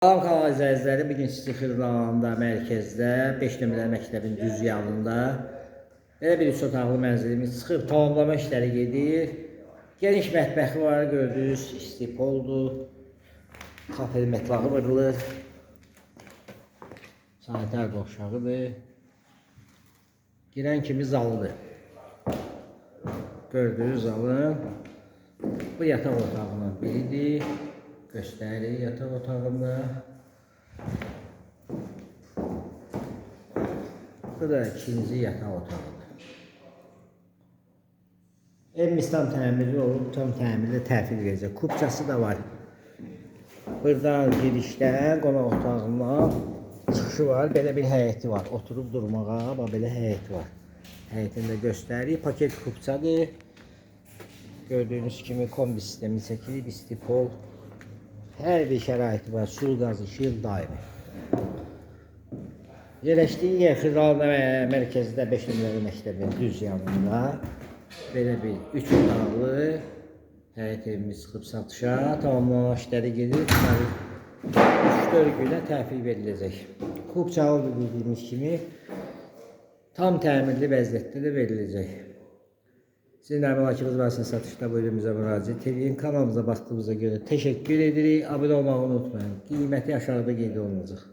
Salam kanal izləyiciləri, bu gün sizi Xırdalanda, mərkəzdə, 5 nömrəli məktəbin düz yanında belə bir üç otaqlı mənzilimiz çıxıb, tamamlama işləri gedir. Geniş mətbəxi var, gördüyünüz istipoldur. Kafel mətbəxi vurulur. Sanitar qovşağıdır. Girən kimi zalıdır. Gördüyünüz zalın bu yataq otağının biridir. Göstərir yataq otağında. Bu da ikinci yataq otağıdır. Evimiz tam təmirli olub, tam təmirli təhvil verəcək. Kupçası da var. Buradan girişdən qonaq otağından çıxışı var. Belə bir həyəti var. Oturub durmağa, bax belə həyəti var. Həyətini də göstərir. Paket kupçadır. Gördüyünüz kimi kombi sistemi çəkilib, istipol. Hər bir şəraiti var. Su, qaz, işıq daimi. Yerləşdiyi yer Xırdalan mərkəzdə 5 nömrəli məktəbin düz yanında. Belə bir 3 otaqlı həyət evimiz çıxıb satışa. Tamamlama işləri gedir. 3-4 günə təhvil veriləcək. Kupçalı dediyimiz kimi tam təmirli vəziyyətdə də veriləcək. Sizin əmlakınız varsa satışda buyurun bizə müraciət edin. Kanalımıza baxdığınıza görə təşəkkür edirik. Abunə olmağı unutmayın. Qiyməti aşağıda qeyd olunacaq.